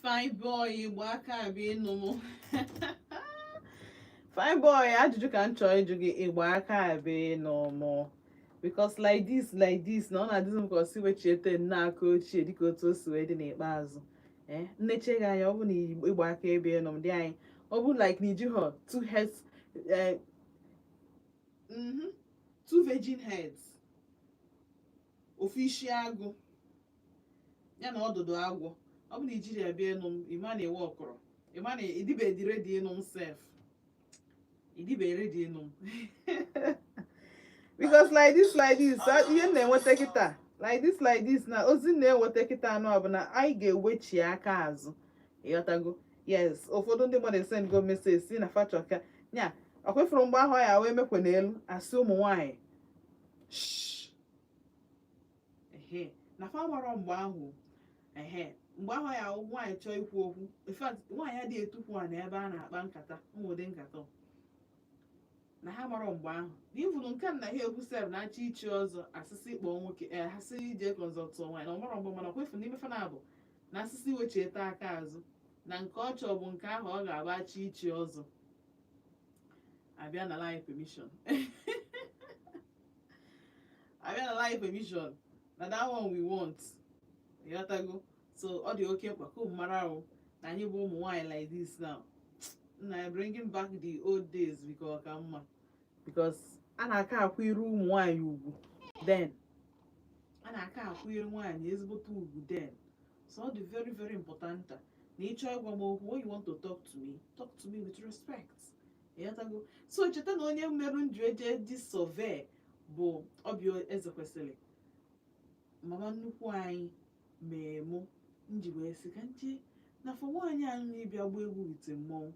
Fine boy, Igbo aka abịa ịnụ mụ. Fine boy, ajụjụ ka m chọrọ ịjụ gị. Igbo aka abịa ịnụ mụ, because like this, like this, na ọ na-adịzi m ka ọ si wechiete nne aka ochie, dịka otu o si wee dị n'ikpeazụ. Ee, nneche gị anya, ọ bụ na ịgba aka ebe ịnụ m dị anyị, ọ bụ like na ijighọ two heads, two virgin heads, ofu isi agụ ya na ọdụdụ agwọ. Ọ bụ na ijiri ya bịa ịnụ m, ịma na ewe ọkọrọ, ịma na ịdịbe ready ịnụ m sef, ịdịbe ready ịnụ m, because like this, like this, ihe m na-enweta kịta, like this, like this, na ozi m na-enweta kịta anụ a bụ na anyị ga-ewechi aka azụ. Ịghọtago? Yes, ụfọdụ ndị mmadụ send go message si na fachọka nya ọkwefuru mgbe ahụ ya wee mekwe n'elu asị ụmụ nwanyị. Shh. Ehe, na fa marọ mgbe ahụ. Ehe, mgbe ahụ ya nwaanyị chọọ ikwu okwu, in fact, nwaanyị adịghị etukwu a na ebe a na-akpa nkata ụmụdị nkata na ha marọ mgbe ahụ na ivunu nke na ha ekwu sef na-achọ ichi ọzọ, asịsị kpọọ nwoke, ee, ha sị ije consult nwaanyị na ọmarọ mgbe. Mana ọkwefu n'ime fa na-abụ na asịsị wechieta aka azụ na nke ọ chọọ bụ nke ahụ ọ ga-agba achọ ichi ọzọ, abịa na line permission, abịa na line permission, na that one we want. Ịghọtago? So ọ dị oke mkpa ka ụmụ mara ahụ na anyị bụ ụmụ nwaanyị like this now na bringing back the old days, because ọ ka mma, because a na-aka akwụ iru ụmụ nwaanyị ugwu then, a na-aka akwụ iru nwaanyị ezigbote ugwu then. So ọ dị very, very important na ị chọọ ịgwa m okwu, when you want to talk to me, talk to me with respect. Ịghọtago? So cheta na onye merụ nju eje dị survey bụ Ọbịa Ezekwesịrị, mama nnukwu anyị mee mụ nji wee sị ka nje na for nwaanyị anyị ịbịa gba egwu with mmọnwụ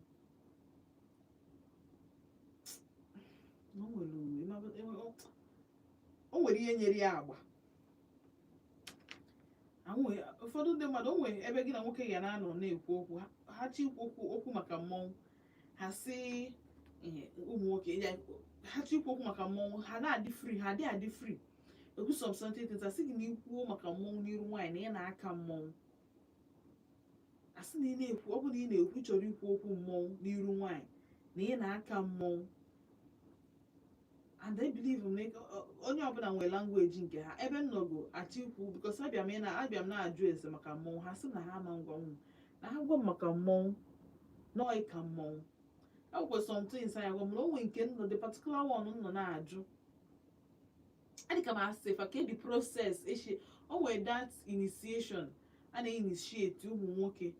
na o nwere ihe nyere ya agba. Ụfọdụ ndị mmadụ, o nwere ebe gị na nwoke ga na-anọ na-ekwu okwu, ha chi ikwu okwu maka mmọnwụ, ha sị ụmụ nwoke ha chi ikwu okwu maka mmọnwụ, ha na-adị free, ha adị adị free ekwu some certain things. Asị gị na ikwuo maka mmọnwụ n'iru nwaanyị na ị na-aka mmọnwụ. Asị na ị na-ekwu, ọ bụ na ị na-ekwu, chọrọ ikwu okwu mmọnwụ n'iru nwaanyị, na ị na-aka mmọnwụ. And I believe m na onye ọbụla nwere language nke ha. Ebe m nọgo achọ ikwu, because abịa m na abịa m na-ajụ ese maka mmọnwụ, ha sị na ha ama ngwa m, na ha gwa m maka mmọnwụ nọọ ịka mmọnwụ. Enwekwa some things anyị agwa m na o nwere nke m nọ, the particular one m nọ na-ajụ, adịka m asị fa ke the process eshi o nwere that initiation a na-initiate ụmụ nwoke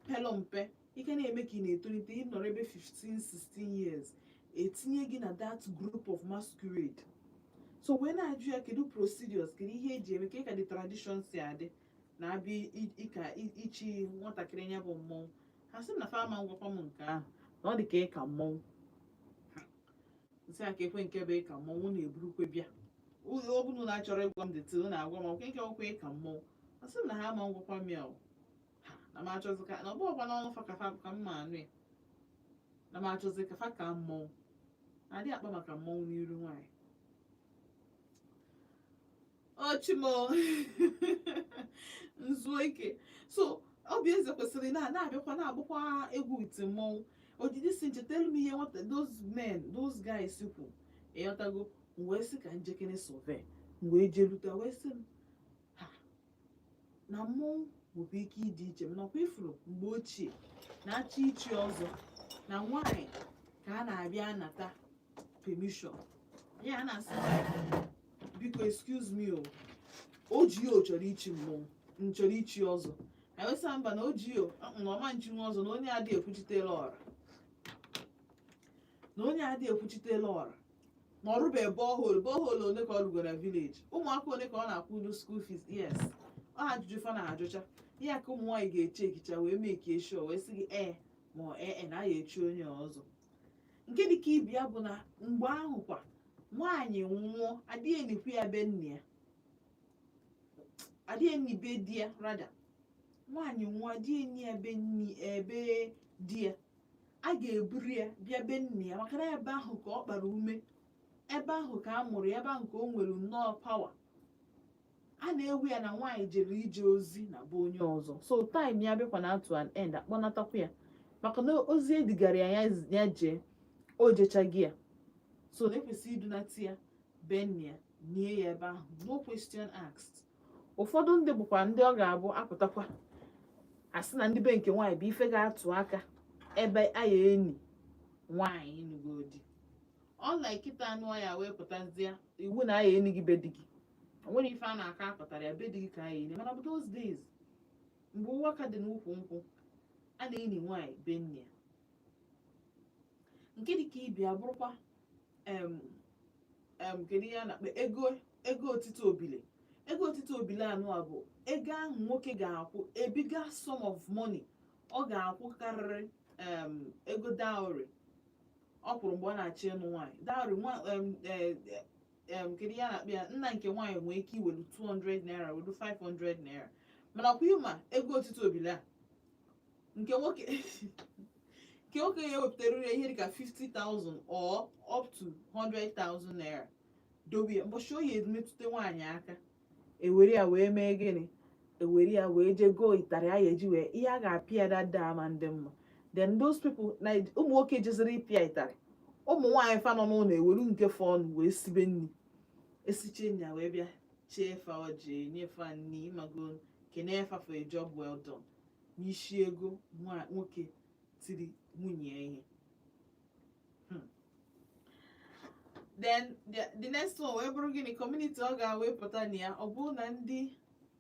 pelo mpe, ike na-eme ka ị na-etolite, ị nọrọ ebe 15 16 years, etinye gị na that group of masquerade. So wee na-ajụ ya kedu procedures, kedu ihe eji eme, ka the tradition si adị na-abịa ịka ichi nwatakịrị ya bụ mmọnwụ. Ha sị m na fama ngwakwa m nke ahụ na ọ dị ka ịka mmọnwụ. Nsị a ka ekwe nke bụ ịka mmọnwụ na-eburukwe bịa. Ọ bụrụ na achọrọ ịgwa m detail na-agwa m ọkwa nke ọkwa ịka mmọnwụ, ọ sị m na ha ama ngwakwa m ya o. Ha na m achọzi ka na ọ bụghịkwa n'ọnụ fa ka fa ka m ma anụ ya, na m achọzi ka fa ka mmọnwụ adị akpa maka mmọnwụ n'iru nwaanyị. Ochimo nzuo ike. So Obi Eze kwesịrị na na-abịakwa na-agbakwa egwu ite mmọnwụ ojiji si nchetelu m ihe nwata, those men, those guys kwu. Ịghọtago? M wee sị ka njekere survey, m wee jelute, wee sị m ha na mmọnwụ nwekwa ike ịdị iche, mana ọkwa ifuru mgbe ochie na-achọ ichi ọzọ na nwaanyị ka a na-abịa anata permission ya, a na-asị, "Biko, excuse me o, o ji o chọrọ ichi mmọnwụ, m chọrọ ichi ọzọ." Ewesa mba na o ji o na ọma nchinwe ọzọ, na onye adị ekwuchitela ọra, na onye adị ekwuchitela ọra, na ọrụbe borehole. Borehole one ka ọ rugoro na village? Ụmụaka one ka ọ na-akwụ school fees? Yes, ọ ha ajụjụ fa na-ajụcha ihe ka ụmụ nwaanyị ga-eche ekicha wee mee sure, wee sị gị ee ma ọ ee na ya echi onye ọzọ. Nke dị ka ibi ya bụ na mgbe ahụ kwa, nwaanyị nwụọ, adịghị enikwu ya be nne ya, adịghị enyi be di ya. Rada nwaanyị nwụọ, adịghị enyi ya be nni ebe di ya, a ga-eburu ya bịa be nne ya, maka na ebe ahụ ka ọ kpara ume, ebe ahụ ka a mụrụ ya, ebe ahụ ka o nwere nnọọ power. A na-ewu ya na nwaanyị jere ije ozi na be onye ọzọ, so time ya bịakwa na to an end, akpọnatakwa ya, maka na ozi edigara ya ya jee, o jechaghị ya. So na ekwesịrị idunata ya be nne ya, nie ya ebe ahụ, no question asked. Ụfọdụ ndị bụkwa ndị ọ ga-abụ apụtakwa, asị na ndị be nke nwaanyị bụ ife ga-atụ aka ebe a ya eni nwaanyị nugodi. Unlike kịta, anụ ya wee pụtazie iwu na aya eni gị be di gị. O nwere ife a na-aka apụtara ya be di gị ka aya eni, mana bụ those days mgbe ụwa ka dị n'ukwu nkwụ, a na-eni nwaanyị be nne ya. Nke dị ka ibi abụrụkwa em em kedu ihe a na-akpọ ego otite obile? Ego otite obile anụ a bụ ego ahụ nwoke ga-akwụ, a bigger sum of money ọ ga-akwụ karịrị ego dowry ọ kwụrụ mgbe ọ na-achọ ịnụ nwaanyị. Dowry nwa kedu ihe a na-akpọ ya, nna nke nwaanyị nwee ike iwelu 200 naira, welu 500 naira, mana kwa ịma ego otite obile a, nke nwoke ya ewepụtara ya ihe dịka 50,000 or up to 100,000 naira, dobe ya. Mbọchị oyi emetụta nwaanyị aka, ewere ya wee mee gịnị? Ewere ya wee jee goo ịtarị a ya eji wee ihe a ga-apịa ya dada ama ndị mma. Then those people na ụmụ nwoke jeziri ịpịa ịtarị, ụmụ nwaanyị fa nọ n'ụlọ ewelu nke fọ ọnụ wee sibe nri, esiche nya wee bịa chee fa ọjị, nyefa nni, ịmago, kene fa for a job well done n'isi ego nwoke tiri nwunye ya ihe. Then the next one wee bụrụ gịnị? Community ọ ga-awepụta na ya, ọ bụrụ na ndị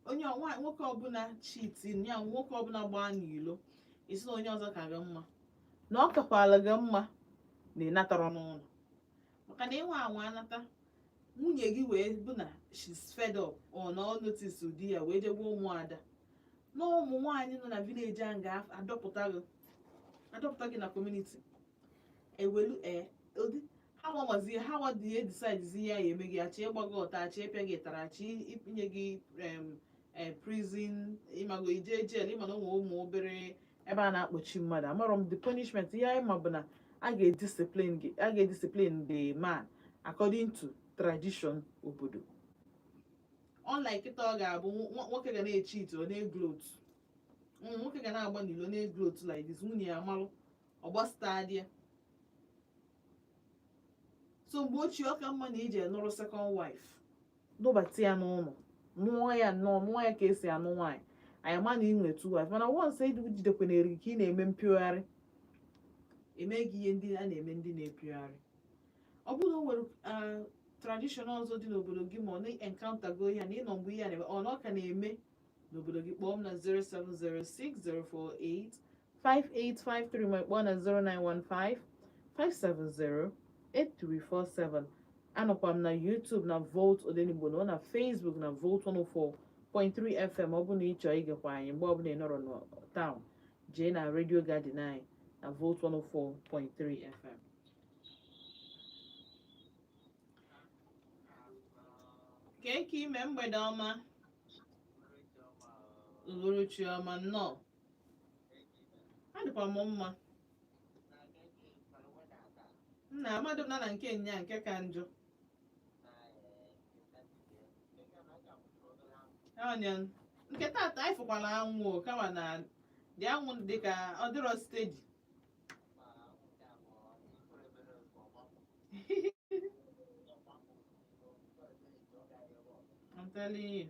onye nwoke ọbụla cheat ya, nwoke ọbụla gbaa n'ilo, isi na onye ọzọ ka gị mma, na ọ kakwala gị mma na ị natara n'ụlọ, maka na ịnwe anwa anata nwunye gị wee bụ na she's fed up or na ọ notice ụdị ya wee jegwa ụmụada na ụmụ nwaanyị nọ na village ahụ ga-adọpụta gị, adọpụta gị na community, ewelu ee ụdị ha nwazie ha nwa dị decide ya eme gị, achị ịgba gị ọta, achị ịpịa gị ịtara, achị inye gị prison, ịmago, ije jail, ịma na ụmụ ụmụ obere ebe a na-akpọchi mmadụ. Amarọ m the punishment. Ihe anyị ma bụ na a ga-ediscipline gị, a ga-ediscipline the man according to tradition obodo. Unlike kịta, ọ ga-abụ nwoke ga na-echi ite, ọ na-egloat, nwoke ga na-agba n'ilo na-egloat like this, nwunye ya amalụ ọgbasịta dị ya. So mgbe ochie, ọ ka mma na ije nụrụ second wife, dụbata ya n'ụlọ, mụọ ya nnọọ, mụọ ya ka esi anụ nwaanyị. Anyị ama na ị nwe two wife, mana once ejidekwanere gị ka ị na-eme mpịogharị, eme gị ihe ndị a na-eme ndị na-epigharị. Ọ bụrụ na o nwere tradition ọzọ dị n'obodo gị, ma ọ na-encounter go ya na ịnọ mgbe ihe a na-eme, ọ na ọ ka na-eme n'obodo gị, kpọọ m na 0706048 5853, ma kpọọ na 0915 570 8347. Anọkwa m na YouTube na Volt Odenigbo, na na Facebook na Volt 104.3 FM. Ọ bụrụ na ị chọọ igekwa anyị mgbe ọbụla ị nọrọ na town, jee na Radio Garden anyị na Volt 104.3 FM. Kee ka ime? Mgbede ọma, uhuruchi ọma, nnọọ. Adịkwa m mma. Nna amadụ m na nke nya nke ka njọ. Ọnya nke tata anyị fụkwara anwụ o, kama na dị anwụ dị ka ọ dịrọ steady. I'm telling you.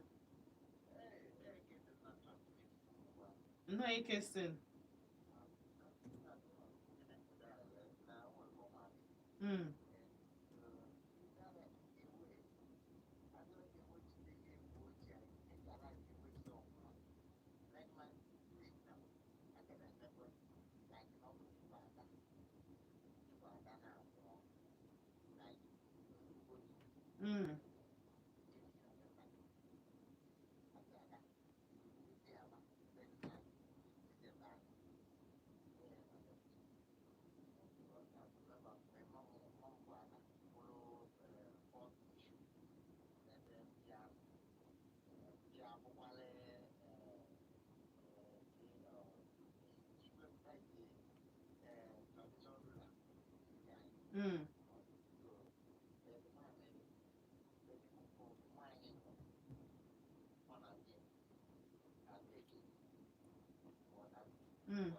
Nnọọ ike sin. Mm.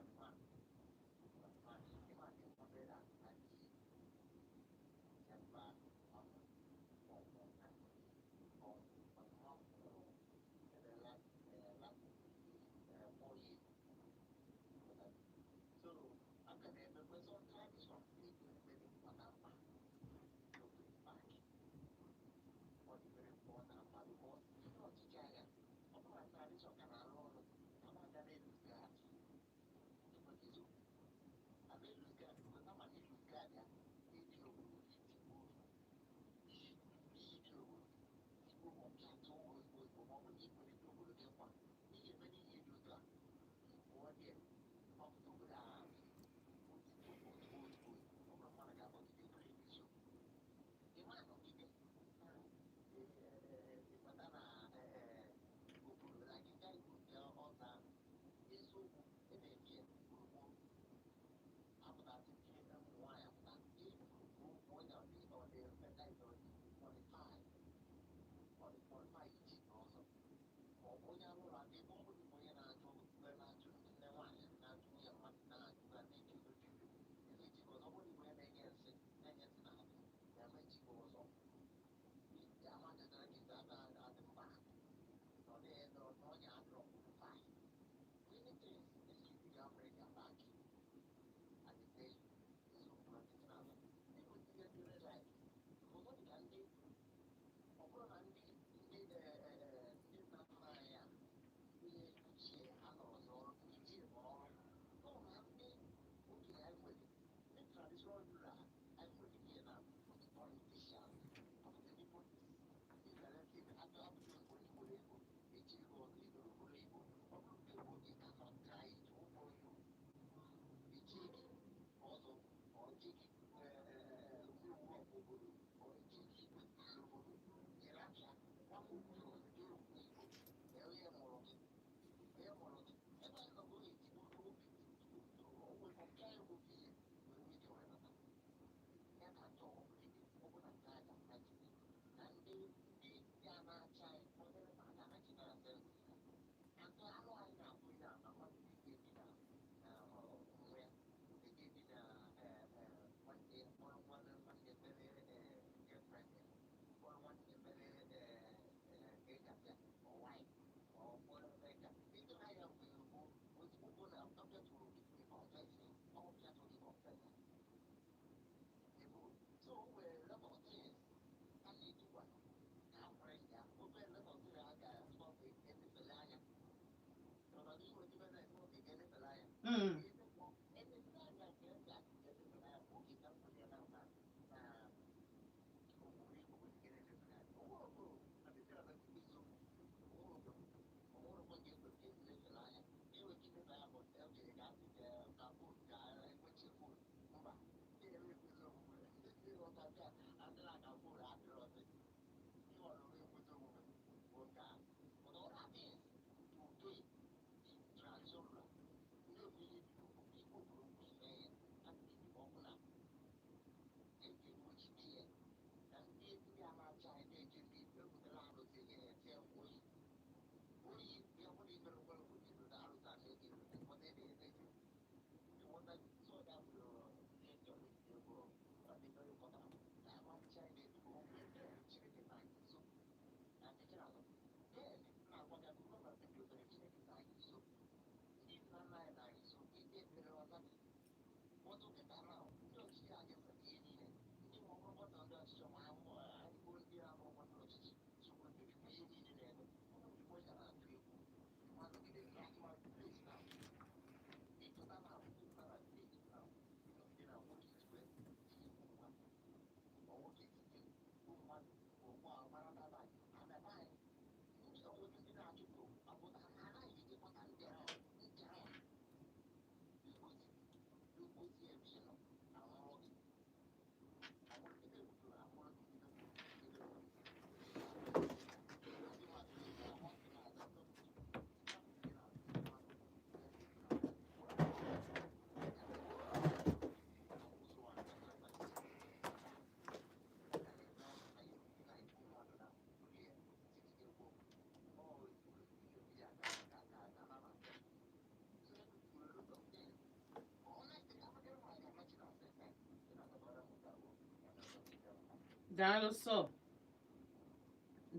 Daalụ sọ.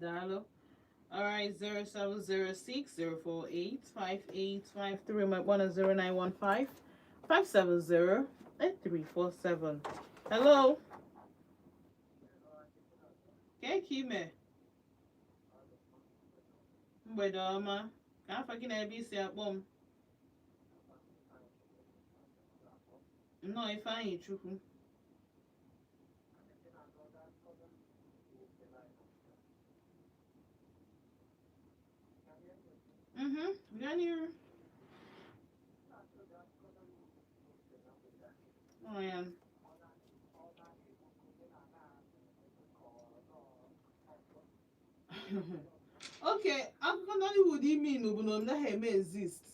Daalụ. All right, 07060485853. My one is 09155708347. Hello. Kee ka ime? Mgbede ọma. Ka afa gị na ebe isi akpọ m? Nnọọ, Ifeanyị Chukwu. Gaa n'iru. Ọ ya. Okay, akụkọ Nollywood ime inu bụ na ọ naghị eme exist.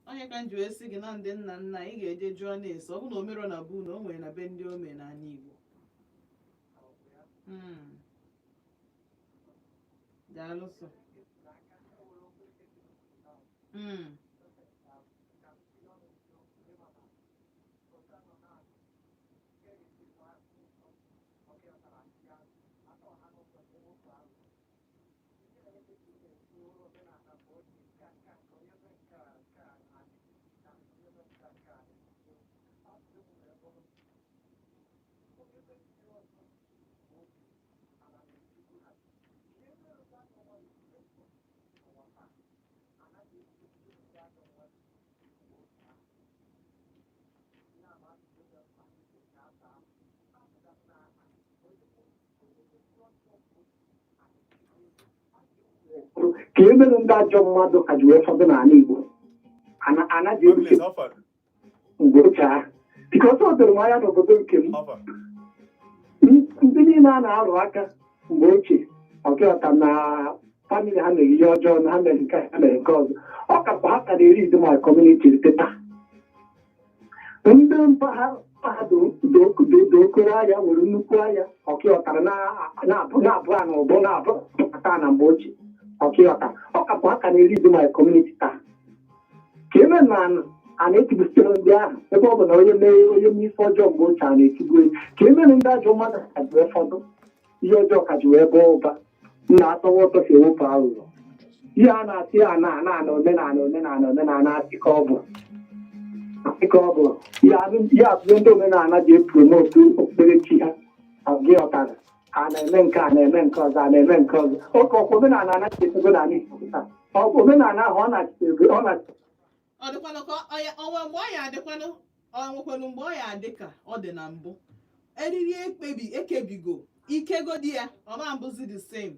Onye ka m ji wee sị gị na ndị nna nna ị ga-eje jụọ na-ese ọ bụ na o merọ na bụ na o nwere na be ndị o mere n'ala Igbo. Daalụ sọ. Ka e mere ndị ajọ mmadụ ka ji wee fọdụ n'ala Igbo anaghị Goodness, ebute how far? mgbe ochie ahụ, because o doro m anya n'obodo nke m, How far? ndị niile a na-arụ aka mgbe ochie ọkịọta na family ha mere ihe ọjọọ, na ha mere nke a, ha mere nke ọzọ, ọ kakwa ha ka na-eri idu my community taa. Ndị mpaghara dị okoro ahịa nwere nnukwu ahịa ọkịọtara na-abụ na-abụ a na ụbụ na-abụ taa na mgbe ochie ọkịọta ọ kakwa ha ka na-eri idu my community taa. Ka eme na a na-etigbusitere ndị ahụ, ebe ọ bụ na onye mee onye mee ife ọjọọ mgbe ochie a na-etigbu ya. Ka emere ndị ajọ mmadụ ka ji wee fọdụ, ihe ọjọọ ka ji wee baa ụba, nna atọwa ụtọ si ewepụ aghụghọ. Ihe a na-asị ya na ana ana omenala omenala omenala, asị ka ọ bụ, asị ka ọ bụ ihe abụọ ndị omenala ji epromote okpukperechi ha. Gị ọtara a na-eme nke a, na-eme nke ọzọ, a na-eme nke ọzọ. Oke ọkwa omenala anaghị etego n'ala Igbo taa. Ọ bụ omenala ahụ ọ na-achịte ọ na Ọ dịkwanụ ka ọnwa mgbe ọ ya adịkwanụ, ọ nwekwanụ mgbe ọ ya adị ka ọ dị na mbụ. Eriri ekpebi ekebigo ikegodi ya, ọ ma mbụzi the same.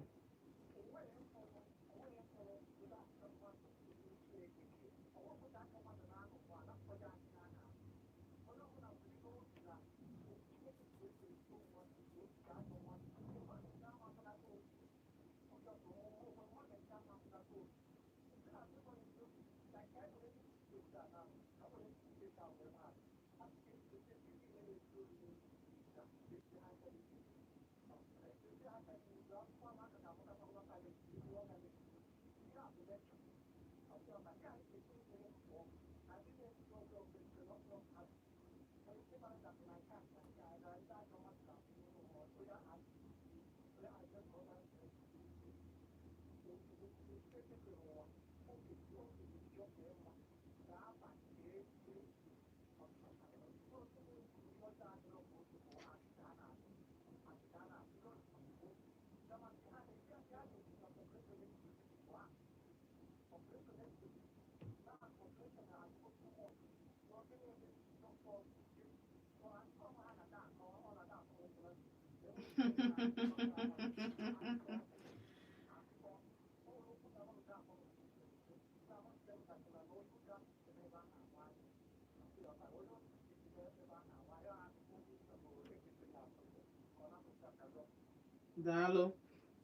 Daalụ,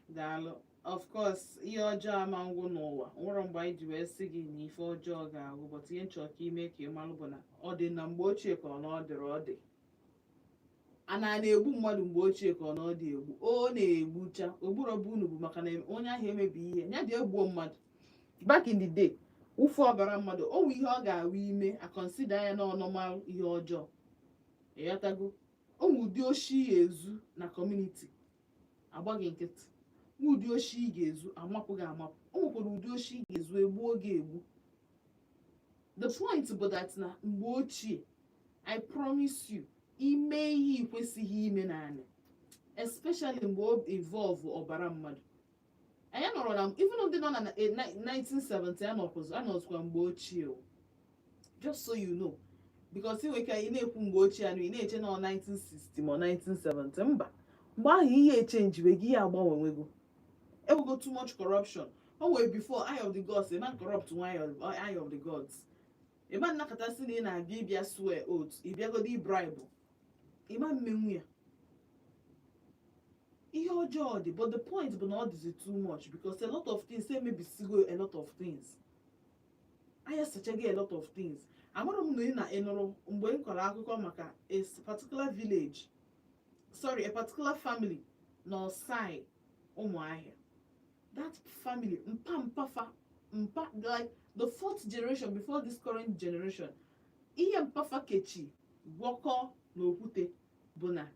daalụ. Of course, ihe ọjọọ ama ngwụ n'ụwa. Nwere mgbe anyị ji wee sị gị na ife ọjọọ ga-agwụ, but ihe nchọ ka ime ka ị malụ bụ na ọ dị na mgbe ochie ka ọ na ọ dịrị ọ dị a na na-egbu mmadụ mgbe ochie ka ọ na ọ dị egbu, ọ na-egbucha ogburo bụ unu bụ maka na onye ahụ emebi ihe ya dị egbuo mmadụ. Back in the day, ụfụ ọbara mmadụ o nwe ihe ọ ga-awụ ime a consider ya na ọ normal ihe ọjọọ. Ịghọtago? Onwe ụdị oshi ya ezu na community, agba gị nkịtị. Nwe ụdị oshi ị ga-ezu, amapụ gị amapụ. O nwekwara ụdị oshi ị ga-ezu, egbuo gị egbu. The point bụ that na mgbe ochie, I promise you, ime ihe ị kwesịghị ime naanị, especially mgbe o involve ọbara mmadụ. Anyị nọrọ na, even ndị nọ na 1970 anọkwụzụ anọzikwa mgbe ochie o. Just so you know, because ị nwere ike ị na-ekwu mgbe ochie anụ, ị na-eche na ọ 1960 ma ọ 1970. Mba, mgbe ahụ ihe echenjiwe gị, ihe agbanwewego, enwego too much corruption. O nwere before eye of the gods, ịma corrupt nwa eye of the gods, ịma nnakọta na ị na-abịa ịbịa swear oath, ịbịagodo bribe, ịma mmenwu ya. Ihe ọjọọ dị, but the point bụ na ọ dịzi too much because a lot of things emebisigo, a lot of things anya sachago, a lot of things. Amara m na ị na ịnụrụ mgbe m kọrọ akụkọ maka a particular village, sorry, a particular family na Osai Ụmụahịa. That family, mpa mpafa mpa, like the fourth generation before this current generation, ihe mpafa kechi gwọkọ n'okwute bụ na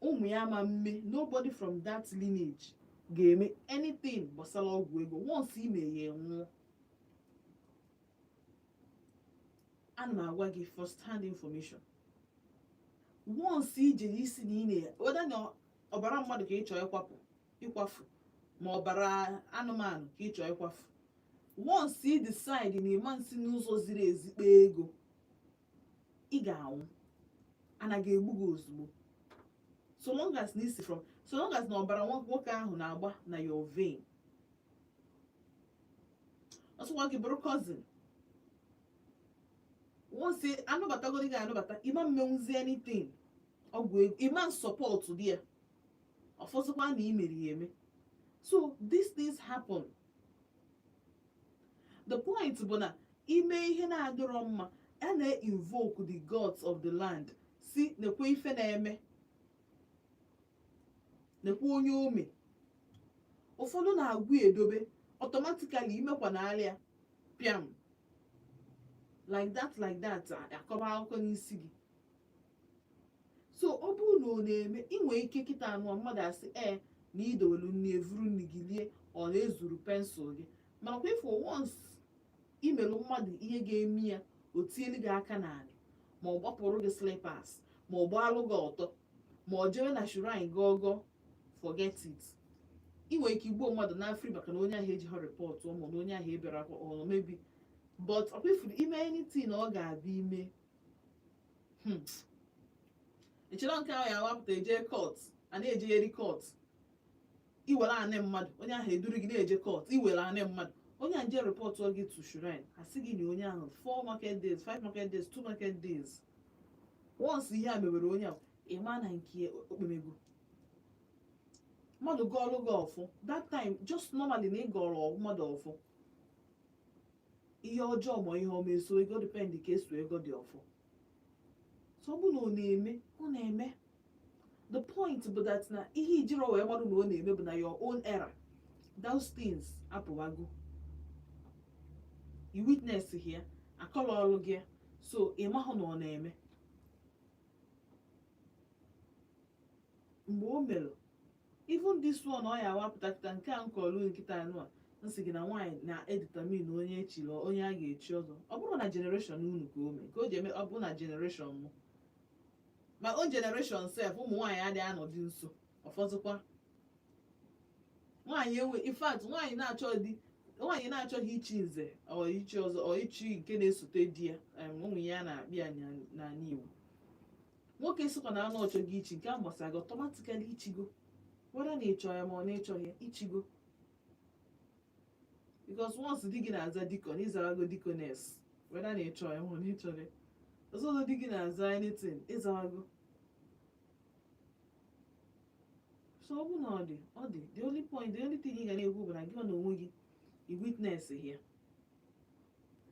ụmụ ya ama mme, nobody from that lineage ga-eme anything gbasara ọgwụ ego. Once ime ya, nwụọ. Ana m agwa gị first hand information. Once ijere isi na ị na whether na ọbara mmadụ ka ị chọọ ịkwapụ ịkwafu, ma ọbara anụmanụ ka ị chọọ ịkwafu, once ị decide na ịma nsi n'ụzọ ziri ezi kpee ego, ị ga-anwụ. Anaghị egbu gị ozugbo, so long as na isi from, so long as na ọbara nwoke ahụ na-agba na your vein. Ọsọkwa gị bụrụ cousin, once anụbatagoro gị anụbata, ịma mmenwuzi anything ọgwụ ego, ịma support dị ya, ọfọzụkwa na imeri ya eme. So these things happen. The point bụ na ime ihe na-adịrọ mma, a na-invoke the gods of the land, si nekwe ife na-eme, nekwe onye ome. Ụfọdụ na-agwụ edobe automatically, imekwa na alịa piam, like that, like that, akọba akụkọ n'isi gị. So ọ bụrụ na ọ na-eme, ị nwee ike kịta anụ mmadụ asị ee na idowelu nri, evuru nri gị lie, ọ na-ezuru pencil gị. Mana kwa ifo, once imelụ mmadụ ihe ga-eme ya, o tielu gị aka n'anị, ma ọ gbapụrụ gị slippers, ma ọ gbaalụ gị ọtọ, ma ọ jewe na shrine gọgọ, forget it. Ị nwere ike igbuo mmadụ n'afri maka na onye ahụ eji ha report ụmụ na onye ahụ ebịara ọ mebi. But ọkwa ifuru ime anything ọ ga-abịa ime, echere nke ahụ ya awapụta, eje court, a na-ejegheri court, iwere anị mmadụ, onye ahụ eduru gị na-eje court, iwere anị mmadụ, onye a nje report gị to shrine, asị gị na onye ahụ 4 market days, 5 market days, 2 market days. Once ihe a mewere onye ahụ, ịma na nke okpemego mmadụ gọọlụ gị ọfụ that time, just normally na ị gọrọ mmadụ ọfụ, ihe ọjọọ ma ihe ọma eso ego, depend ka eso ego dị ọfụ. So ọ bụ na ọ na-eme, ọ na-eme. The point bụ that na ihe ijiro wee marụ na ọ na-eme bụ na your own era, those things apụwago, you witness here, akọrọ ọrụ gị, so ị mahụ na ọ na-eme. Mgbe o mere, even this one, ọ ya awapụta kịta nke a nkọlu nkịta anụ a nsị gị na nwaanyị na-edetermine onye echiri, onye a ga-echi ọzọ. Ọ bụrụ na generation unu ka o mee, ka o ji eme, ọ bụ na generation mụ, my own generation sef, ụmụ nwaanyị adịghị anọdị nso. Ọfọdụkwa nwaanyị enwe, in fact, nwaanyị na-achọ di, nwaanyị na-achọghị ichi nze ọ ichi ọzọ, ọ ichi nke na-esote di ya, ụmụ ya na-akpị ya n'ala Igbo. Nwoke sịkwa na anụ ọchọghị ichi nke a gbasara gị, automatically ichigo, whether na ịchọ ya ma ọ na-ịchọghị ya, ichigo, because once di gị na-aza deacon, ịzarago deaconess, whether na ịchọ ya ma ọ na-ịchọghị ya. Ọzọ di gị na-aza anything, ịzarago. So ọ bụ na ọ dị, ọ dị. The only point, the only thing ị ga na-ekwu bụ na gị na onwe gị, i witness here.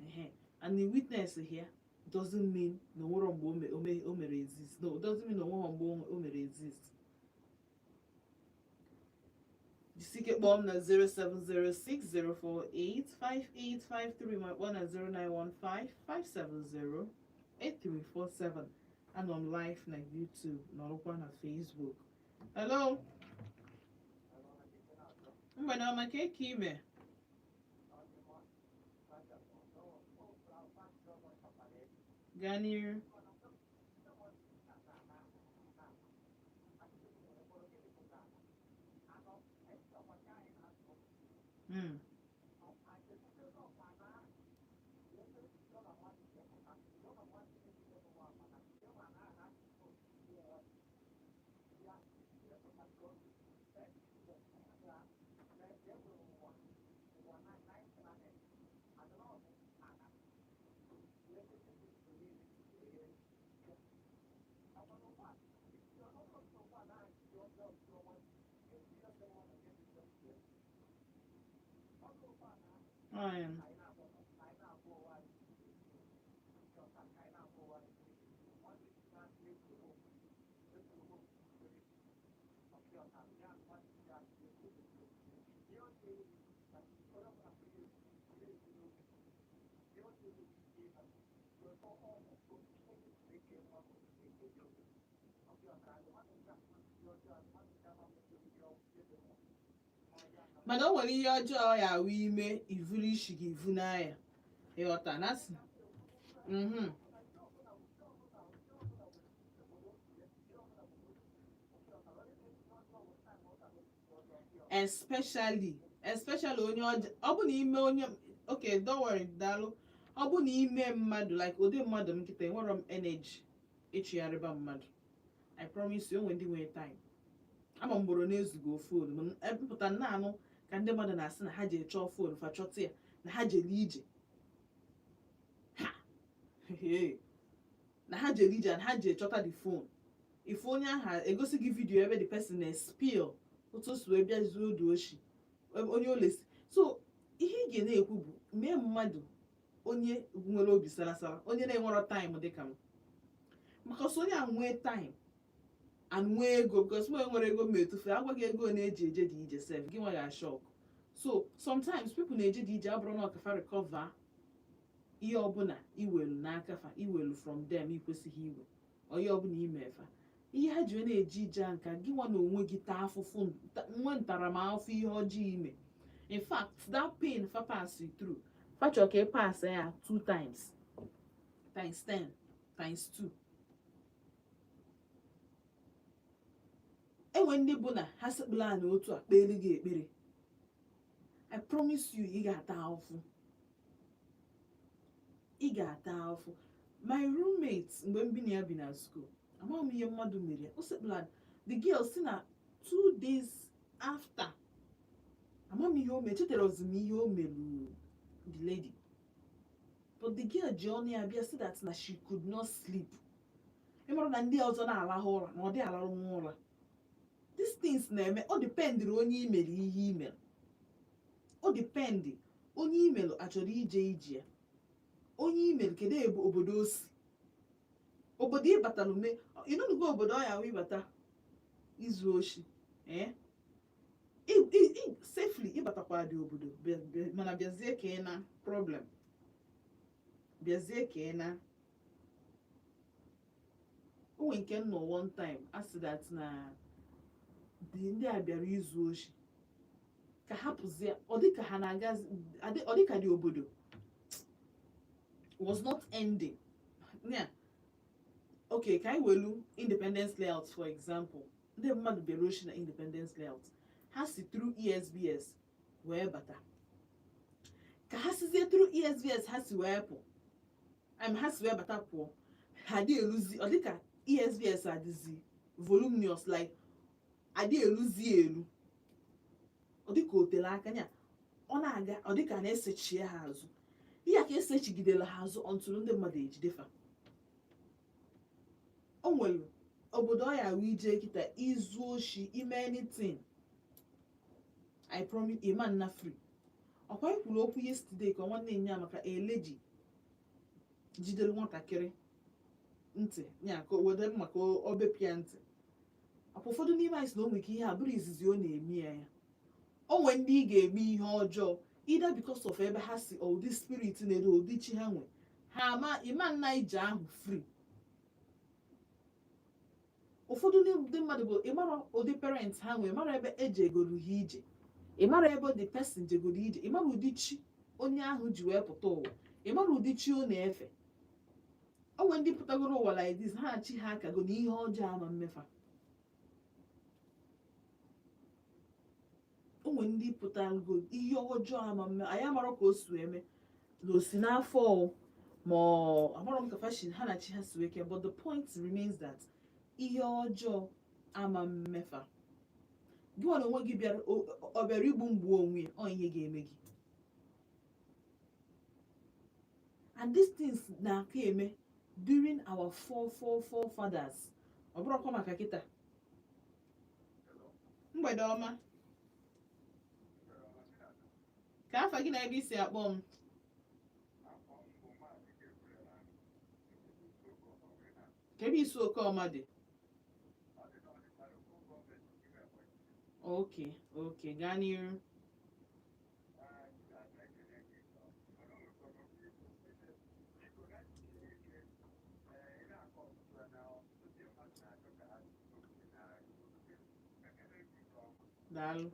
Ehe. And the witness here doesn't mean na onwero mgbe o mere exist. No, it doesn't mean na onwero mgbe o mere exist. Jisike kpọọ m na 07060485853, ma kpọọ na 09155708347. Anọ m live na YouTube, nọrọkwa na Facebook. Hello, mgbede ọma. Ka eke ime? Gaa n'iru. Ọ ya. Mana o nwere ihe ọjọọ ya awụ ime ivuru isi gị ivu n'anya, ịghọta na asị. Especially onye ọjọọ, ọ bụ na ime onye, okay, don't worry, daalụ. Ọ bụ na ime mmadụ, like ụdị mmadụ m kịta, enwerọ m energy ịchụgharịba mmadụ. I promise you, onwe ndị nwere time. Ama m gboro na-ezugo phone m mpụta na-anụ ka ndị mmadụ na-asị na ha ji chọọ phone fa chọta ya, na ha jere ije ha. Hey. Na ha jere ije and ha ji chọta the phone. Ife onye ahụ egosi gị video ebe the person na-spill otu o si wee bịa zuo odu oshi onye olesi. So ihe ị ga na-ekwu bụ mee mmadụ onye nwere obi sarasara, onye na-enwerọ time dịka m, maka ọsọ onye a nwee time and nwee ego, because mụ nwere ego ma etufe agwa gị ego na-eji eje dị ije sef gị nwa ga-shock. So sometimes people na-eje dị ije abụrụ na ọkafa recover ihe ọbụla iwelu n'aka fa, iwelu from them ikwesịghị iwe onye ọbụla imefa ihe ha ji wee na-eje ije a. Nka gị nwa na onwe gị taa afụfụ, nwe ntaramahụhụ ihe ọjọọ ime. In fact, that pain fa pass through, fa chọrọ ka ị pass ya two times, times 10, times 2. Enwe ndị bụ na ha sekpụla na otu a kpeelu gị ekpere, I promise you, ị ga-ata ahụhụ, ị ga-ata ahụhụ. My roommate, mgbe m bi na ya bi na school, amaghị m ihe mmadụ mere ya, o sekpụla the girl si na 2 days after, amaghị m ihe o mere, chetara m ihe o mere the lady, but the girl ji ọnụ ya bịa si that na she could not sleep. Ịmara na ndị ọzọ na-alahụ ụra na ọ dị alarụ nwa ụra. These things na-eme. Ọ dependịrị onye imere ihe imere, ọ dependị onye imere achọrọ ije ije ya, onye imere kedu ebe obodo o si, obodo ịbatara ume ịnụnugo, obodo ọ ya wụ ịbata izu oshi ee safely ịbatakwa dị obodo, mana bịazie ka ị na problem, bịazie ka ị na o nwere nke m nọ one time, a sị that na ndị a bịara izu oshi ka ha pụzie, ọ dịka ha na-agazi, ọ dịka dị obodo was not ending. Yeah. Okay, ka anyị welu Independence Layout for example. Ndị mmadụ bịara oshi na Independence Layout, ha si through ESBS wee bata. Ka ha sizie through ESBS ha si wee pụ, ha si wee bata pụọ, ha dị eluzi, ọ dịka ESBS adịzi voluminous, like adị eluzi elu, ọ dịka o tere aka nya ọ na-aga, ọ dịka na-esechie ha azụ. Ihe a ka esechigidere ha azụ until ndị mmadụ ejidefa. O nwere obodo ọ ya wụ ije kịta izu oshi, ime anything, I promise, ịma nna free. Ọkwa anyị kwuru okwu yesterday ka nwanne nya maka eleji jidere nwatakịrị ntị ya ka o were maka o bepịa ntị. Ọkwa ụfọdụ n'ime anyị sị na o nwere ike ihe a bụrụ izizi ọ na-eme ya. Ya o nwee ndị ị ga-eme ihe ọjọọ, either because of ebe ha si or ụdị spirit na-edo, ụdị chi ha nwe ha, ama ịma nna ije ahụ free. Ụfọdụ ndị mmadụ bụ ịmara ụdị parents ha nwee, ịmara ebe eji egoro ha ije, ịmara ebe the person jegoro ije, ịmara ụdị chi onye ahụ ji wee pụta ụwa, ịmara ụdị chi ọ na-efe. O nwere ndị pụtagoro ụwa like this, ha chi ha akago na ihe ọjọọ ama mmefa. O nwere ndị pụtago ihe ọjọọ ama mme. Anyị amarọ ka o si eme na o si n'afọ o, ma ọ amarọ m ka fashion ha na chi ha si wee kee, but the point remains that ihe ọjọọ ama mmefa. Gị nwa na onwe gị bịara, ọ bịara igbu mgbu onwe ya, ọ ihe ga-eme gị. And these things na-aka eme during our four four forefathers, ọ bụrụkwa maka kịta. Mgbede ọma. Ka afa gị na ebe i si akpọ m? Ka ebe isi Okeọma dị? Okay, gaa n'iru. Daalụ.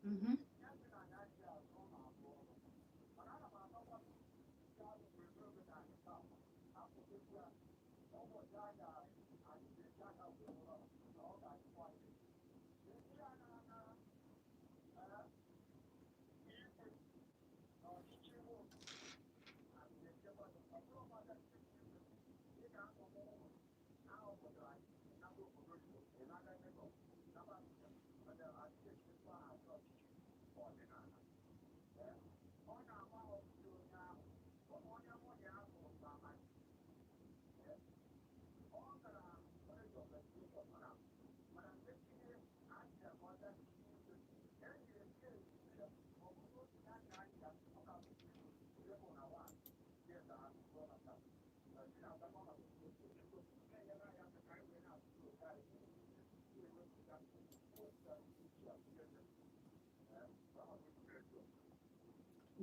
Mm-mm.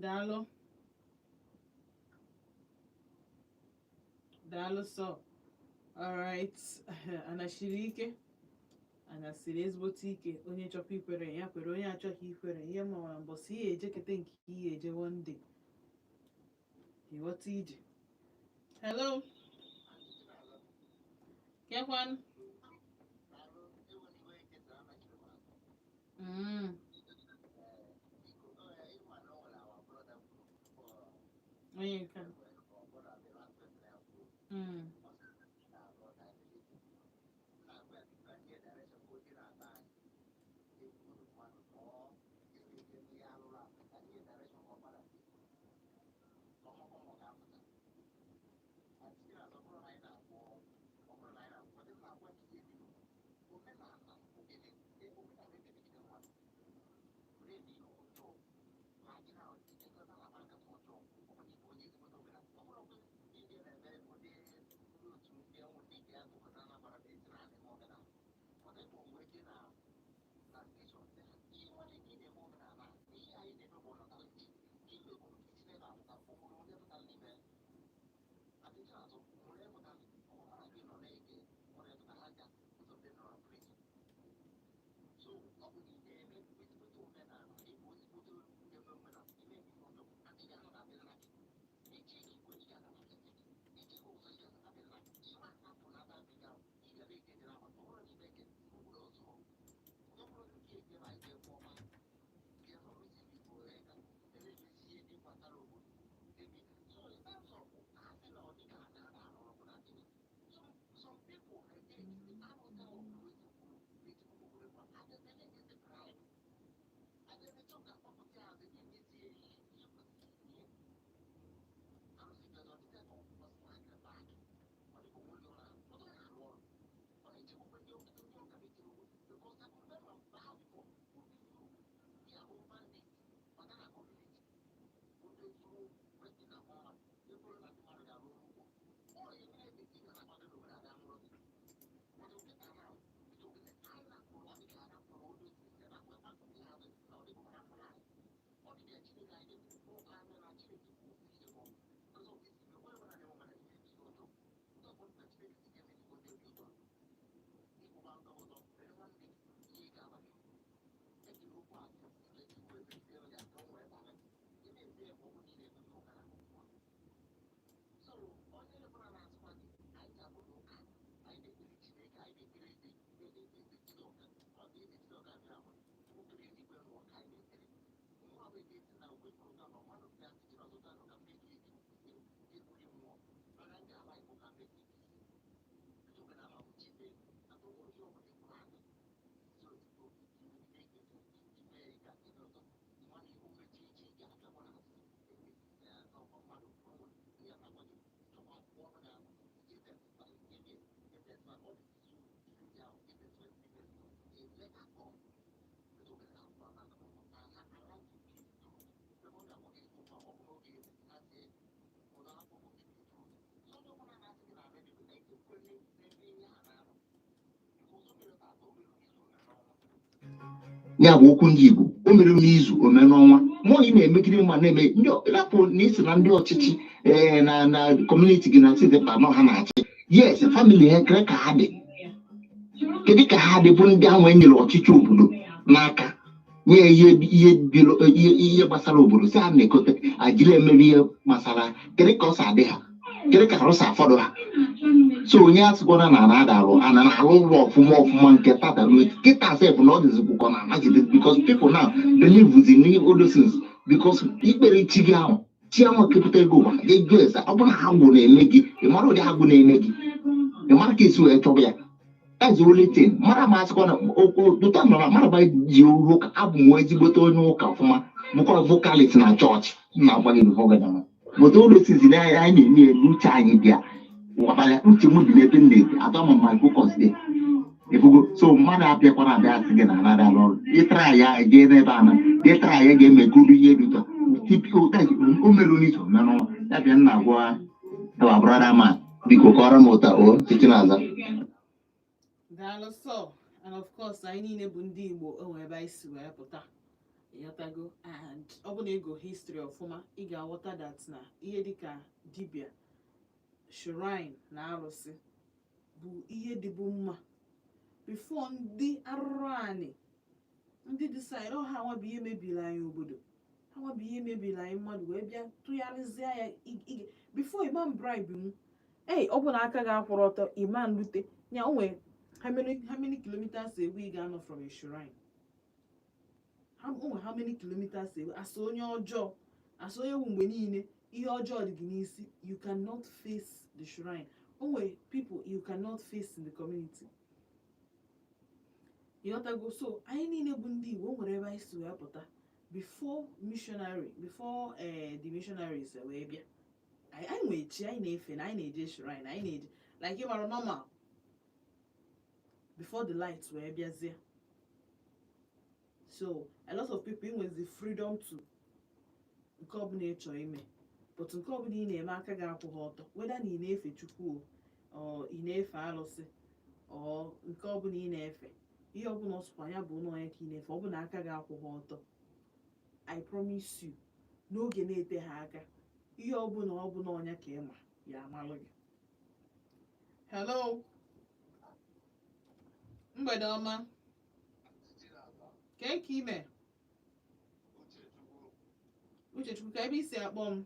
Daalụ, daalụ. So alright, anachiri ike. Ana siri ezigbote ike. Onye chọkwa ikwere ya kwere, onye achọghị ikwere ihe mawara mbọsị ihe ejekete nke ihe eje one day, ịghọta ije. Hello, kekwan? Onye nke a? Ya bụ okwu ndị Igbo, o mere n'izu, o mere n'ọnwa. Mmụọ ị na-emegide ma na-eme ndị rapụ na isi na ndị ọchịchị, ee, na community gị na steeti mkpa ha na-achị. Yes, family ha kere ka ha dị, kedu ka ha dị bụ ndị ahụ e nyere ọchịchị obodo n'aka, nye ihe gbasara obodo, si ha na-ekote ajiri emere ihe gbasara, kedu ka ọ si adị ha, kedu ka arụsa afọdụ ha? So onye asịkwana na ana ada arụ ana na-arụ ụlọ ọfụma ọfụma nke tata ruo kịta sef na ọ dịzikwụkọ na anagide, because people now believe in all those things, because ikpere chi gị ahụ, chi ahụ kepụta ego ụwa gị, jụọ ese, ọ bụrụ na agwụ na-eme gị, ị mara ụdị agwụ na-eme gị, ị mara ka esi wee chọba ya. That's the only thing. Mara ma asịkwa na ụta nọ na mara ba ji olu ụka. Abụ m ezigbote onye ụka ọfụma, bụkwa vocalist na chọọchị m na-agwa gị before gị na but all those things na anyị na-eme ya n'uche anyị bịa abalị, uche m dị n'ebe m na-ebi atọ ma my focus dị efugo. So mmadụ abịakwara abịa asị gị na anada alụ ọrụ, ịtara ya jee n'ebe a na ịtara ya ga-emegodu ihe dị ụtọ o merụ n'izu merụ ya bịa nna gwa our brother man, biko kọrọ m ụta o chichi na-aza. Daalụ sọ. And of course, anyị niile bụ ndị Igbo, o nwere ebe anyị si wee pụta, ịghọtago? And ọ bụ na ịgụ history ọfụma, ị ga-aghọta that na ihe dịka dibịa, shrine na arụsị bụ ihe dịbu mma. Before ndị arụrụ anị, ndị decide ọ ha nwa bụ ihe mebiri anyị obodo, ha nwa bụ ihe mebiri anyị mmadụ, wee bịa tụgharịzịa ya. Before imam bribe m, ei, ọ bụ na aka gị akwụrụ ọtọ, imam rute ya o nwee how many kilometers away ị ga-anọ from a shrine. O nwee how many kilometers away. Asa onye ọjọọ, asa onye wu mgbe niile ihe ọjọọ dị gị n'isi, you cannot face the shrine. O nwere people you cannot face in the community, ịghọtago? So anyị niile bụ ndị Igbo, o nwere ebe anyị si wee pụta before missionary, before the missionaries wee bịa. Anyị nwere chi anyị na-efe na anyị na-eje shrine, anyị na-eje like ịmara normal before the light wee bịazie. So a lot of people nwezi the freedom to nke ọbụla ị chọrọ ime, but nke ọbụla ị na-eme, aka gị akwụghị ọtọ, whether na ị na-efe Chukwu o or ị na-efe alụsị or nke ọbụla ị na-efe, ihe ọbụla ọsụkwa ya bụ ụlọ ya ka ị na-efe, ọ bụ na aka gị akwụghị ọtọ, I promise you, n'oge na-ete ha aka, ihe ọbụla ọ bụla ọnya ka ị ma ya amalụ gị. Hello, mgbede ọma. Kee ka ime, Uchechukwu? Ka ebe isi akpọ m?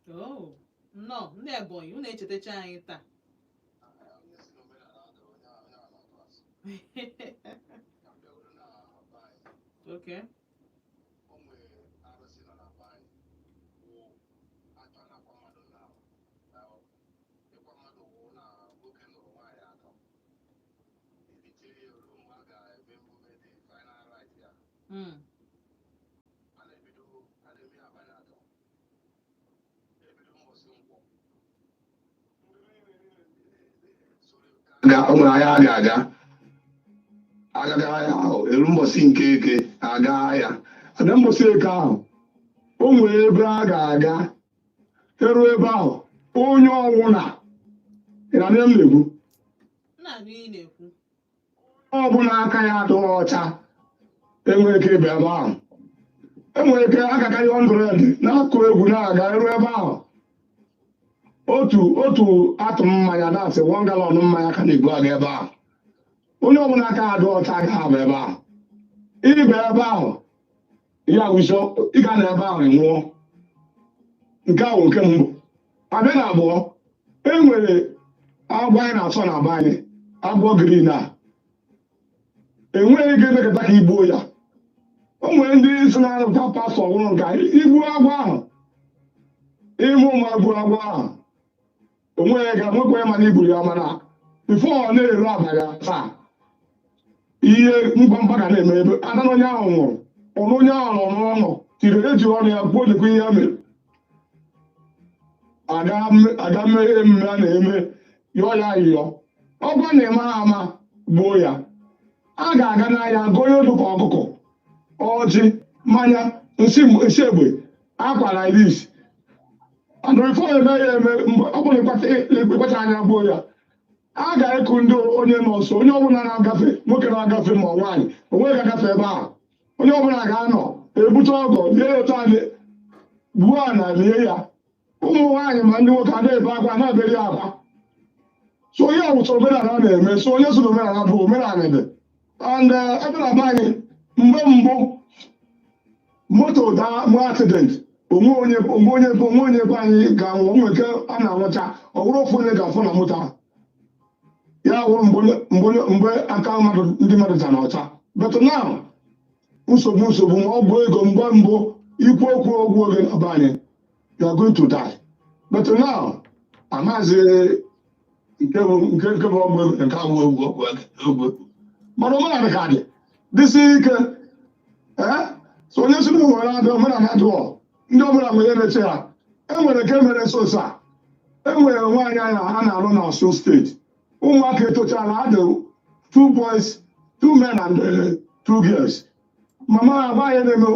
Oh, nnọọ, ndị Ebonyi, unu echetacha anyị taa. Okay. Ga o nwere ahịa a ga-aga, agaga ahịa ahụ, eru mbọsị nke Eke, aga ahịa, abịa mbọsị Eke ahụ, o nwere ebe a ga-aga. Eru ebe ahụ, onye ọwụna, ị na m na-ekwu? Nna, anụ ị na-ekwu. Ọbụla aka ya adịghị ọcha enwere ike ịba ebe ahụ. Enwere ike agakarị 100 na-akụ egwu na-aga, eru ebe ahụ, otu otu atụ mmanya dasị 1 gallon mmanya ka na-ebu aga ebe ahụ. Onye ọbụla aka ya dị ọcha agaghị aba ebe ahụ. Ịba ebe ahụ ya wụsọ, ịga na ebe ahụ nwụọ. Nke ahụ nke mbụ. Abịa na abụọ, e nwere agwọ anyị na-asọ na be anyị, agwọ green a enweghị ike emekọta ka igbuo ya. O nwere ndị si na-arụta pastọ ọhụrụ nke igbu agwọ ahụ, ịmụ ụmụ agwọ, agwọ ahụ onweghị ga nwekwa ya, mana igburu ya, mana before ọ na-eru abalị 7, ihe mgbamgba ga na-eme ebe ada na onye ahụ nwụrụ. Ọnụ onye ahụ nọ n'ọnụ tiri, eji ọnụ ya kwuo lekwa ihe ya mere. Aga mee emume a na-eme, yọọ ya ayịyọ, ọgwa na ịma ama gbuo ya. A ga-aga n'ahịa gonye dụka ọkụkọ, ọjị, mmanya, nsị, nsị egbe, akwa like this, and before eme ya eme, mgbe ọ bụla ịkpacha anya gbuo ya, a ga-eku ndị onye nọ nso, onye ọbụla na-agafe, nwoke na-agafe ma ọ nwaanyị, onwe ga-agafe ebe ahụ, onye ọbụla ga-anọ ebute ọgọ lie ya otu anyị gbuo a na lie ya. Ụmụ nwaanyị ma ndị nwoke a na-ebe akwa, na-eberi akwa. So ihe awụsa omenala a na-eme, so onye so na omenala bụ omenala dị. And ebe na be anyị, mgbe mbụ, moto daa, nwee accident, onwe onye be anyị ga-anwụ, onwe nke a na-anwụcha, ọ bụrụ ofu onye ga-afụ na moto ahụ, ya wụrụ mgbe aka mmadụ, ndị mmadụ ta n'ọcha. But now, nsogbu ma ọ bụ ego. Mgbe mbụ, ikwu okwu ogwu oge na be anyị, you are going to die. But now, amaghịzi nke bụ nke bụ ọgwụ ego, nke abụ egwu ọgwụ ego, mana omenala ka dị dịsị ike. Ee, so onye si na nwere adị omenala adịghọ, ndị ọbụla nwere ihe na-eche ha. E nwere nke mere nso nso a. E nwere nwaanyị anyị a na-alụ na Osun Steeti. Ụmụaka etochala, adị two boys, two men and two girls. Mama agba anyị na-eme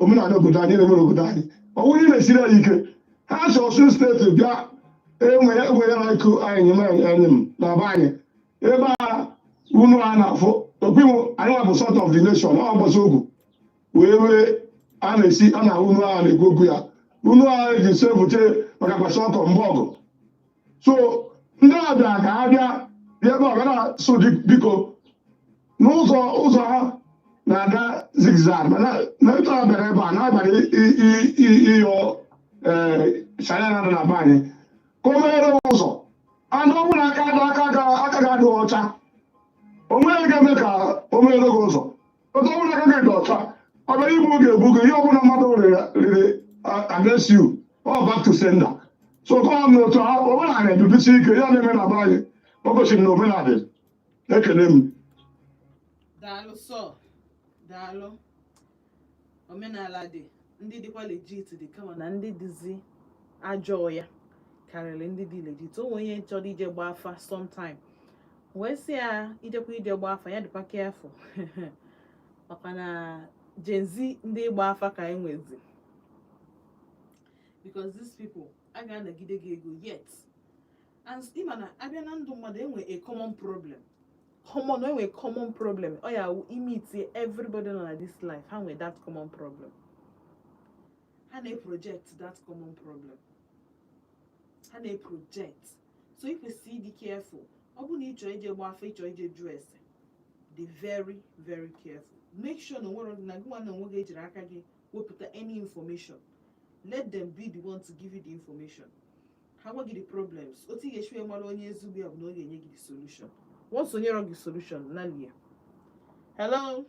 omenala obodo anyị, na-eme n'obodo anyị, ọ bụrụ ihe na-esiri anyị ike. Ha si Osun Steeti bịa, enwere enwere na ịkụ anyị enyi m na be anyị ebe a unu a na-afụ okwiwu anyị nwa bụ salt of the nation. Ọ gbasa ogwu wee wee a na-esi a na-ahụ unu a na-ekwu okwu ya, unu a eji sebute maka kwasị ọkọ mgbe ọgụ. So Ndị a bịa ka ha bịa bịa ebe ọ bịara so dị biko n'ụzọ ụzọ ha na-aga zigzag, mana na etu a bịara ebe a na-abịara ịyọ ee China na na be anyị ka o meghere ụzọ anụ. Ọ bụrụ na aka ga-adị ọcha, o nweghị ga-eme ka o meghere gị ụzọ. Otu ọ bụla aka gị dị ọcha, ọ bịara igbu oge egbu gị. Ihe ọbụla mmadụ riri against you, all back to sender. So ka ọ n'otu omenala ebibisi ike ya na-eme na be anyị, o gosiri na omenala dị. Ekele m. Daalụ sọ, daalụ. Omenala dị, ndị dịkwa legit dị, kama na ndị dịzi ajọọ ya karịrị ndị dị legit. O nwere onye chọrọ ije gbaa afa sometime, wee sị ya ijekwa ije gbaa afa, ya dịkwa careful, maka na Gen Z ndị ịgba afa ka enwezi, because these people a ga-anagide gị ego yet. And ịma na abịa na ndụ mmadụ, enwe a common problem, common, enwe common problem. Ọ ya wụ ime everybody nọ na this life, ha nwere that common problem, ha na-project that common problem, ha na-project. So ị kwesịrị ịdị careful. Ọ bụrụ na ị chọrọ ije gba afa, ị chọrọ ije jụọ ese, dị very very careful. Make sure na onwere na gị nwa na onwe gị ejiri aka gị wepụta any information. Let them be the one to give you the information. Ha gwa gị the problems, otu ị ga-esi wee mara onye ezigbo ya bụ na ọ ga-enye gị the solution. Once onye rọ gị solution, nalie. Hello.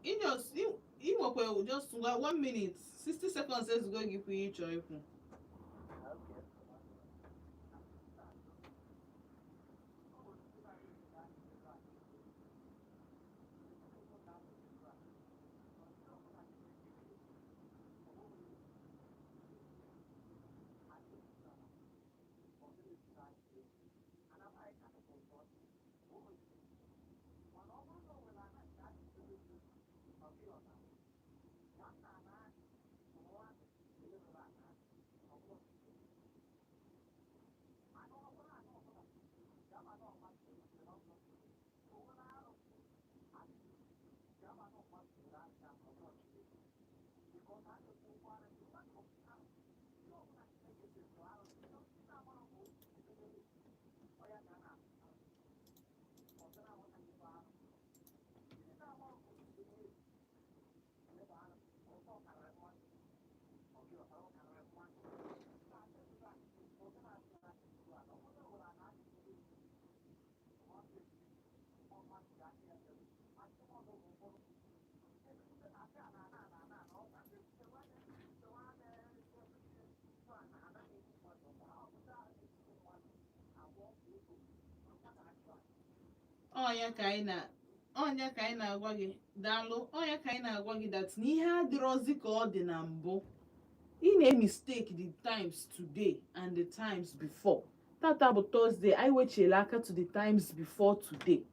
Ị just ị nwekwa just one minute 60 seconds ezugo gị ikwu ihe ị chọrọ ikwu. Ọnya ka anyị na-agwa gị. Daalụ. Ọnya ka anyị na-agwa gị that na ihe adịrọzi ka ọ dị na mbụ. Ị na-emistake the times today and the times before. Tata bụ Thursday, anyị wechiela aka to the times before today.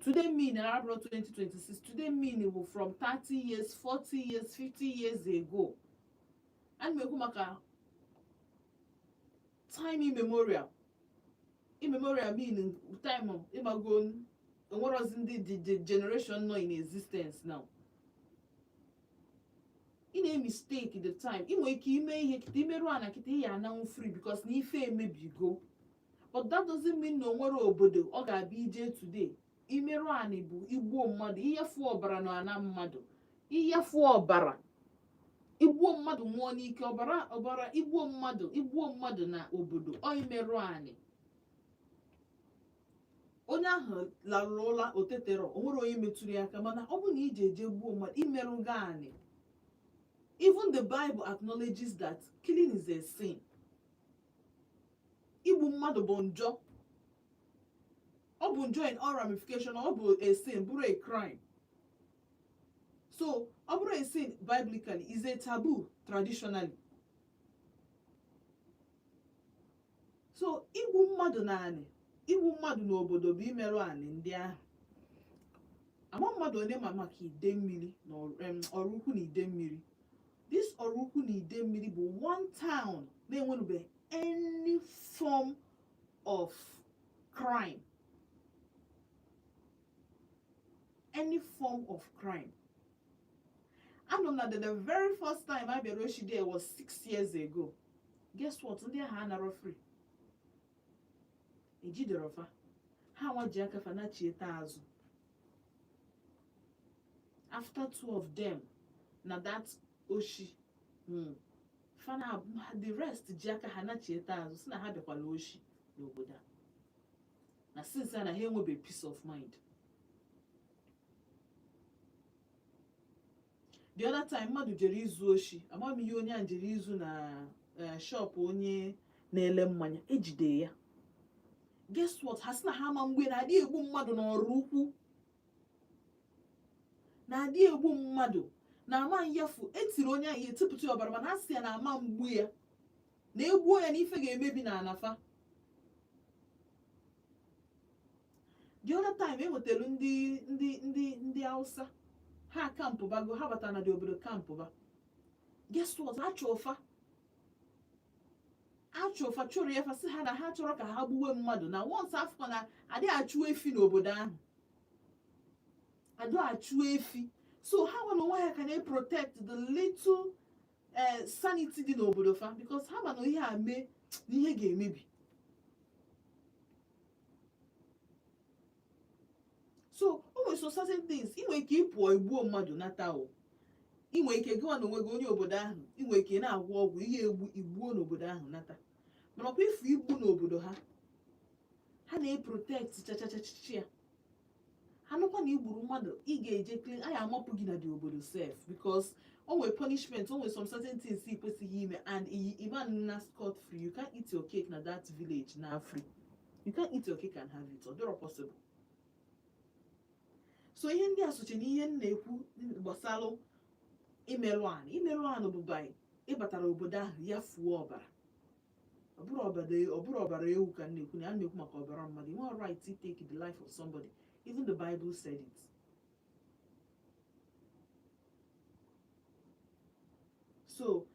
Today mean na abụrụ 2026. Today mean bụ from 30 years, 40 years, 50 years ago. Ana m ekwu maka time immemorial. Immemorial mean time ịgbago enwerozi ndị the generation nọ in existence now. Ị na-emistake the time. Ị nwere ike ime ihe kịta, imerụ ana kịta, ị ya ananwụ free because na ife emebigo, but that doesn't mean na onwere obodo ọ ga-abịa ije today imerụ anị bụ igbuo mmadụ, iyefu ọbara na ana mmadụ, iyefu ọbara, igbuo mmadụ nwụọ n'ike ọbara ọbara, igbuo mmadụ na obodo ọ imerụ anị. Onye ahụ larụrụ ụla otetero, o nwere onye metụrụ ya aka, mana ọ bụ na iji eje gbuo mmadụ, imerụgo anị. Even the Bible acknowledges that killing is a sin. Igbu mmadụ bụ njọ, ọ bụ njọ in all ramification. Ọ bụ a sin, bụrụ a crime. So ọ bụrụ a sin biblically, is a taboo traditionally. So igbu mmadụ na anị, igbu mmadụ n'obodo bụ imerụ anị ndị ahụ. Ama mmadụ onye ma maka ide mmiri na ọrụ ukwu na ide mmiri. This ọrụ ukwu na ide mmiri bụ one town na-enwenube any form of crime, any form of crime. Anọ m na the very first time a bịara oshi there was 6 years ago. Guess what? Ndị ahụ anarọ free. Ejidere fa, ha nwa ji aka fa nachieta azụ after two of them na that oshi. Fa na the rest ji aka ha nachieta azụ, si na ha bịakwala oshi n'obodo a, na since a na ha enwebe peace of mind. The other time mmadụ jere izu oshi, ama m ihe onye a jere izu na shop onye na-ele mmanya, ejide ya. Guess what? Ha sị na ha ama mgbe na-adị egbu mmadụ n'ọrụ ukwu, na-adị egbu mmadụ na ama nyafu. Etiri onye ahụ, etipụta ya ọbara, mana ha sị ya na ama mgbu ya, na egbuo ya na ife ga-emebi na anafa. The other time e nwetara ndị Hausa, ha kampụbago, ha batara na dị obodo kampụba. Guess what? Achụ ụfa achụ ụfa chụrụ ya, fasị ha na ha chọrọ ka ha gbuwe mmadụ na once afọ na adịghị achụ efi n'obodo ahụ, adịghị achụ efi. So ha nwere onwe ha ka na-protect the little sanity dị n'obodo fa, because ha ma na ihe a mee na ihe ga-emebi. So o nwere some certain things ị nwere ike ịpụọ igbuo mmadụ nata o. Ị nwere ike gịwa na onwe gị, onye obodo ahụ, ị nwere ike na-agwọ ọgwụ ihe egbu igbuo n'obodo ahụ nata, mana ọkwa ifu igbu n'obodo ha, ha na-eprotect chachachachichi ya. Ha nụkwa na igburu mmadụ, ị ga-eje clean a, ya amapụ gị na the obodo sef, because o nwere punishment, o nwere some certain things ị kwesịghị ime, and ịma na scot free. You can't eat your cake na that village na free. You can't eat your cake and have it. Ọ dịrọ possible. So ihe ndị a soche na ihe m na-ekwu gbasalụ imerụ anụ. Imerụ anụ bụ by ịbatara obodo ahụ ya fuo ọbara. Ọ bụrụ ọbara ewu ka m na-ekwu, na a na-ekwu maka ọbara mmadụ. You nwere right to take the life of somebody. Even the Bible said it. So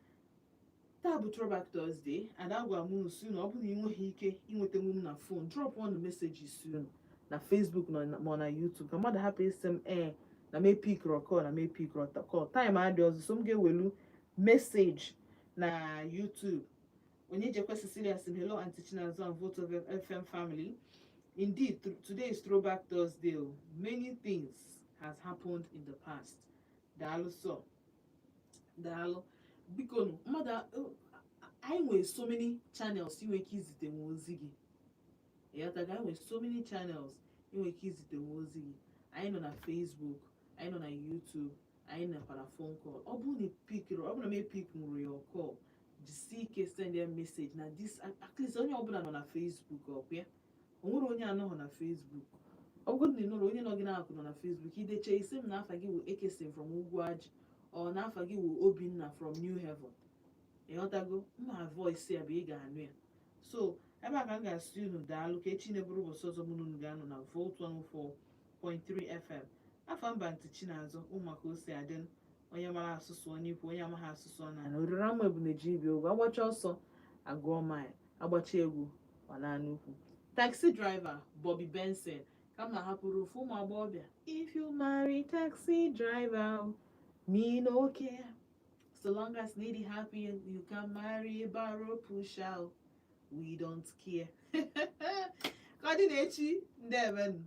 taa bụ Throwback Thursday, and agwa m unu si na ọ bụrụ na ị nweghị ike inwetanwu m na phone, drop one messages unu na Facebook ma ọ na YouTube, ka mmadụ hapụ ịsị m ee na m epikọrọ call, na m epikọrọ call. Time adị ọzọ, so m ga-ewelu message na YouTube. Onye jekwe Cecilia sị m, "Hello, Aunty Chinazụ and Vote of FM family. Indeed, today is Throwback Thursday o. Many things has happened in the past." Daalụ sọ, daalụ. Biko nụ, mmadụ anyị nwere so many channels ị nwere ike izite nwe ozi gị. Ịghọtago? Anyị nwere so many channels ị nwere ike izite nwe ozi gị. Anyị nọ na Facebook, anyị nọ na YouTube, anyị nọkwa na phone call. Ọ bụrụ na epikiri, ọ bụrụ na m epik nwụrụ your call, jisie ike send ya message na this. At least onye ọbụla nọ na Facebook, ọkwa ya o nwere onye anọghị na Facebook. Ọ bụrụ na ị nụrụ onye nọ gị n'akụ nọ na Facebook, ideche isi m na afa gị wụ Ekesin from Ugwu Aji, ọ na afa gị wụ Obinna from New Haven, ịghọtago? Mma voice ya bụ ị ga-anụ ya. So ebe a ka m ga-asị unu daalụ, ka echi na-eburu ụbọchị ọzọ mụ na unu ga-anọ na Volt 104.3 FM. Afa mba ntị Chinazụ, ụmụaka o si adị, onye mara asụsụ onye ikwu, onye amaghị asụsụ ọ na oriri ama ebuneji ibi ogwu agbacha ọsọ agụọ mile, agbacha egwu ọ na ukwu. Taxi Driver, Bobby Benson, ka m na-ahapụrụ ofu ụmụ agbọghọbịa. If you marry taxi driver, me no care. So long as lady happy, you can marry a barrow pusher, we don't care. Ka ọ dị n'echi, ndewenu.